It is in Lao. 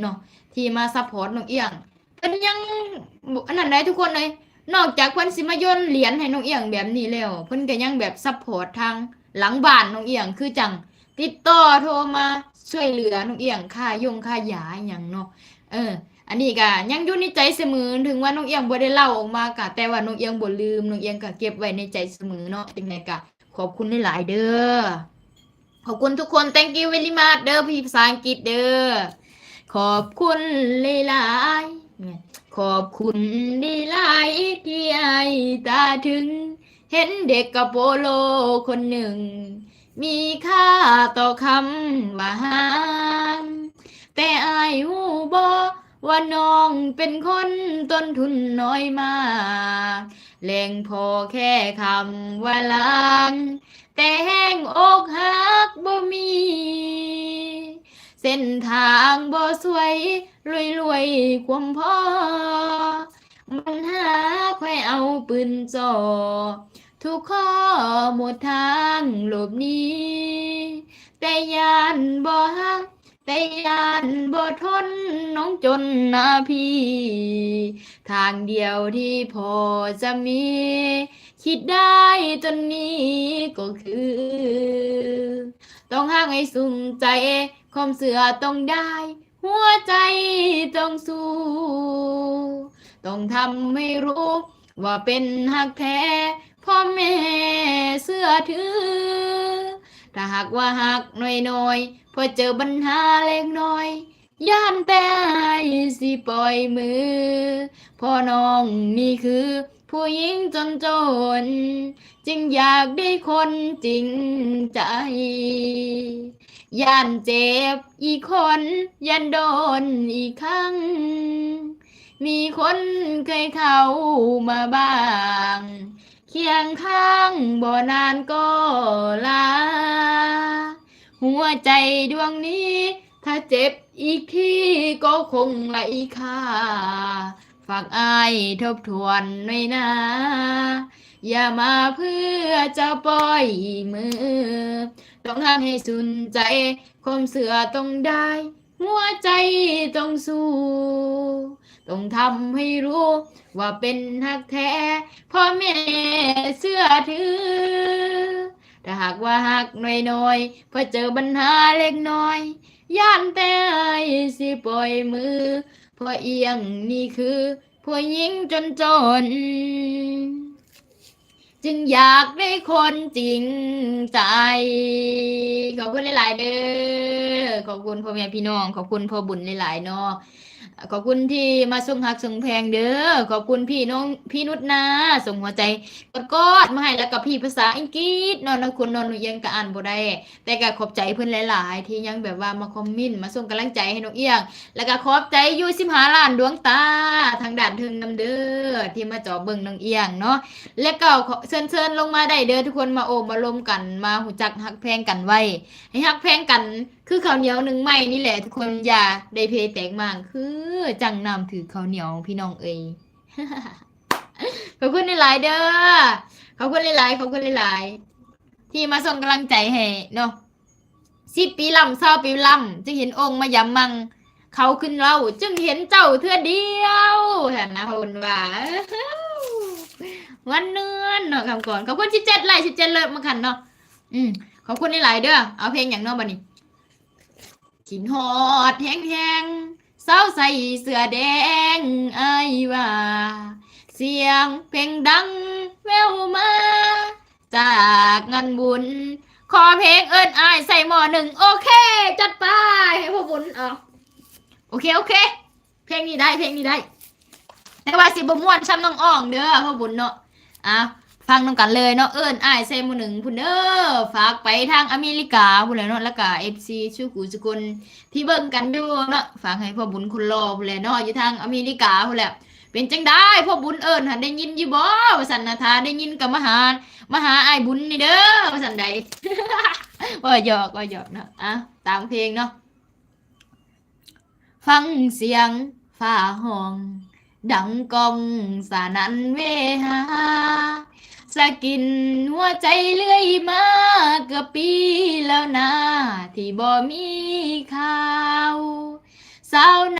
ເນາະ ທີ່ມາຊັບພອດນ້ອງອຽງ. ເພິ່ນຍັງ ອັນນັ້ນໃດ໋ທຸກຄົນເອີຍ, ນອກຈາກເພິ່ນຊິມາໂຍນຫຼຽນໃຫ້ນ້ອງອຽງແບບນີ້ແລ້ວ ເພິ່ນກໍຍັງແບບຊັບພອດທາງຫຼັງບ້ານນ້ອງອຽງ ຄືຈັ່ງຕິດຕໍ່ໂທມາຊ່ວຍເຫຼືອນ້ອງອຽງຄ່າຢົງຄ່າຢາອີ່ຫຍັງເນາະ. ເອີ ອັນນີ້ກໍຍັງຢູ່ໃນໃຈສະເໝີ, ເຖິງວ່ານ້ອງອຽງບໍ່ໄດ້ເລົ່າອອກມາກະ ແຕ່ວ່ານ້ອງອຽງບໍ່ລືມ, ນ້ອງອຽງກໍເກັບໄວ້ໃນໃຈສະເໝີເນາະ. ຈັ່ງໃດກໍຂອບຄຸນຫຼາຍໆເດີ້. ຂອບຄຸນທຸກຄົນ thank you very much ເດີ້ ພີ່ພາສາອັງກິດເດີ້. ຂອບຄຸນຫຼາຍໆ ຂອບຄຸນຫຼາຍໆທີ່ອ້າຍຕາເຖິງ ເຫັນເດັກກະໂປໂລຄົນໜຶ່ງ ມີຄ່າຕໍ່ຄຳວ່າຫາງ. ແຕ່ອ້າຍຮູ້ບໍ່ວ່ານ້ອງເປັນຄົນຕົ້ນທຶນນ້ອຍມາກ ແລ້ງພໍແຄ່ຄຳວ່າລາງ ແຕ່ແຮງອົກຫັກບໍ່ມີ ເສັ້ນທາງບໍ່ສວຍ ລວຍໆຄວາມພໍ ບັນຫາຂ້ອຍເອົາປືນຈໍ້ ທຸກຂໍ້ໝົດທາງຫຼົບໜີ ແຕ່ຢ້ານບໍ່ຮັກ ແຕ່ຢ້ານບໍ່ທົນນ້ອງຈົນນາພີ ທາງດຽວທີ່ພໍຈະມີ ຄິດໄດ້ຈົນນີ້ກໍຄື ຕ້ອງຮັກໃຫ້ສຸມໃຈ ຄວາມເຊື່ອຕ້ອງໄດ້ ຫົວໃຈຕ້ອງສູ້ ຕ້ອງທຳໃຫ້ຮູ້ວ່າເປັນຮັກແທ້ ພໍ່ແມ່ເຊື່ອຖື ຖ້າຫາກວ່າຮັກນ້ອຍໆ ພໍເຈີບັນຫາເລັກນ້ອຍ ຢ້ານແຕ່ອ້າຍຊິປ່ອຍມື ເພາະນ້ອງນີ້ຄືຜູ້ຍິງຈົນໆ ຈຶ່ງຢາກໄດ້ຄົນຈິງໃຈ ຢ້ານເຈັບອີກຄົນ ຢ້ານໂດນອີກຄັ້ງ ມີຄົນເຄີຍເຂົ້າມາບ້າງ ຄຽງຂ້າງບໍ່ນານກໍລາ ຫົວໃຈດວງນີ້ ຖ້າເຈັບອີກທີກໍຄົງໄຮ້ຄ່າ ຝາກອ້າຍທົບທວນໜ້ອຍນາ ຢ່າມາເພື່ອຈະປ່ອຍມື ຕ້ອງຮັກໃຫ້ສຸນໃຈ ຄວາມເຊື່ອຕ້ອງໄດ້ ຫົວໃຈຕ້ອງສູ້ ຕ້ອງທຳໃຫ້ຮູ້ວ່າເປັນຮັກແທ້ ພໍ່ແມ່ເຊື່ອຖື ຖ້າຫາກວ່າຮັກນ້ອຍໆ ພໍເຈີບັນຫາເລັກນ້ອຍ ຢ້ານແຕ່ອ້າຍຊິປ່ອຍມື ເພາະອຽງນີ້ຄືຜູ້ຍິງຈົນໆ ຈຶ່ງຢາກໄດ້ຄົນຈິງໃຈ. ຂອບຄຸນຫຼາຍໆເດີ້. ຂອບຄຸນພໍ່ແມ່ພີ່ນ້ອງ, ຂອບຄຸນພໍ່ບຸນຫຼາຍໆເນາະ. ຂອບຄຸນທີ່ມາສົ່ງຮັກສົ່ງແພງເດີ້. ຂອບຄຸນພີ່ນ້ອງ, ພີ່ນຸດນາ ສົ່ງຫົວໃຈກອດໆມາໃຫ້, ແລ້ວກໍພີ່ພາສາອັງກິດເນາະ, ນຳຄຸນເນາະ, ໜູຍັງກໍອ່ານບໍ່ໄດ້. ແຕ່ກໍຂອບໃຈເພິ່ນຫຼາຍໆ ທີ່ຍັງແບບວ່າມາຄອມເມັນ ມາສົ່ງກຳລັງໃຈໃຫ້ນ້ອງອຽງ, ແລ້ວກໍຂອບໃຈຢູ່ສິບຫ້າລ້ານດວງຕາທາງດ້ານເທິງນຳເດີ້ ທີ່ມາຈອບເບິ່ງນ້ອງອຽງເນາະ. ແລ້ວກໍເຊີນ ເຊີນລົງມາໄດ້ເດີ້ທຸກຄົນ, ມາໂອ້ມາລົມກັນ, ມາຮູ້ຈັກຮັກແພງກັນໄວ້, ໃຫ້ຮັກແພງກັນຄືເຂົ້າໜຽວໜຶ້ງໄມ້ນີ້ແຫຼະທຸກຄົນ, ຢ່າໄດ້ເພແຕກມ້າງ ຄືຈັ່ງນ້ຳຖືກເຂົ້າໜຽວ ພີ່ນ້ອງເອີຍ. ຂອບຄຸນຫຼາຍໆເດີ້. ຂອບຄຸນຫຼາຍໆ, ຂອບຄຸນຫຼາຍໆ ທີ່ມາສົ່ງກຳລັງໃຈໃຫ້ເນາະ. ສິບປີລ້ຳ ຊາວປີລ້ຳ ຈຶ່ງເຫັນອົງມາຢາມມັ່ງ, ເຂົາຂຶ້ນເວົ້າ ຈຶ່ງເຫັນເຈົ້າເທື່ອດຽວ ຫັ້ນນະ ເພິ່ນວ່າ. ມ່ວນເນືອນເນາະ ຄຳກ່ອນ. ຂອບຄຸນສິບເຈັດໄລ້ ສິບເຈັດເລີບມາຄັນເນາະ. ອືມ ຂອບຄຸນຫຼາຍໆເດີ້. ເອົາເພງຫຍັງເນາະບັດນີ້? ຄິດຮອດແຮງໆ ສາວໃສ່ເສື້ອແດງ ອ້າຍວ່າ ສຽງເພງດັງແວ່ວມາຈາກງານບຸນ. ຂໍເພງເອີ້ນອ້າຍໃສ່ໝໍ້ໜຶ້ງ. ໂອເຄ ຈັດໄປ ໃຫ້ພໍ່ບຸນ. ເອົາ ໂອເຄ ໂອເຄ ເພງນີ້ໄດ້ ເພງນີ້ໄດ້. ແຕ່ວ່າຊິບໍ່ມ່ວນສ່ຳນ້ອງອອງເດີ້ ພໍ່ບຸນເນາະ. ອ່າ ຟັງນຳກັນເລີຍເນາະ. ເອີ້ນອ້າຍໃສ່ໝໍ້ໜຶ້ງພຸ້ນເດີ້. ຝາກໄປທາງອາເມລິກາພຸ້ນແຫຼະເນາະ, ແລ້ວກະເອັຟຊີສູ່ຜູ້ສູ່ຄົນທີ່ເບິ່ງກັນຢູ່ເນາະ, ຝາກໃຫ້ພໍ່ບຸນຄົນຫຼໍ່ພຸ້ນແຫຼະເນາະ ຢູ່ທາງອາເມລິກາພຸ້ນແຫຼະ. ເປັນຈັ່ງໃດພໍ່ບຸນເອີ້ນຫັ້ນ ໄດ້ຍິນຢູ່ບໍ່ ວ່າຊັ້ນນະ? ຖ້າໄດ້ຍິນກໍມາຫາ ມາຫາອ້າຍບຸນນີ້ເດີ້ ວ່າຊັ້ນໃດ. ເວົ້າຫຍອກ ເວົ້າຫຍອກເນາະ. ອ່າ ຕາມເພງເນາະ. ຟັງສຽງຟ້າຮ້ອງດັງກ້ອງສະນັ່ນເວຫາ, ສະກິນຫົວໃຈເລື້ອຍມາເກືອບປີແລ້ວນາ ທີ່ບໍ່ມີຂ່າວ. ຊາວ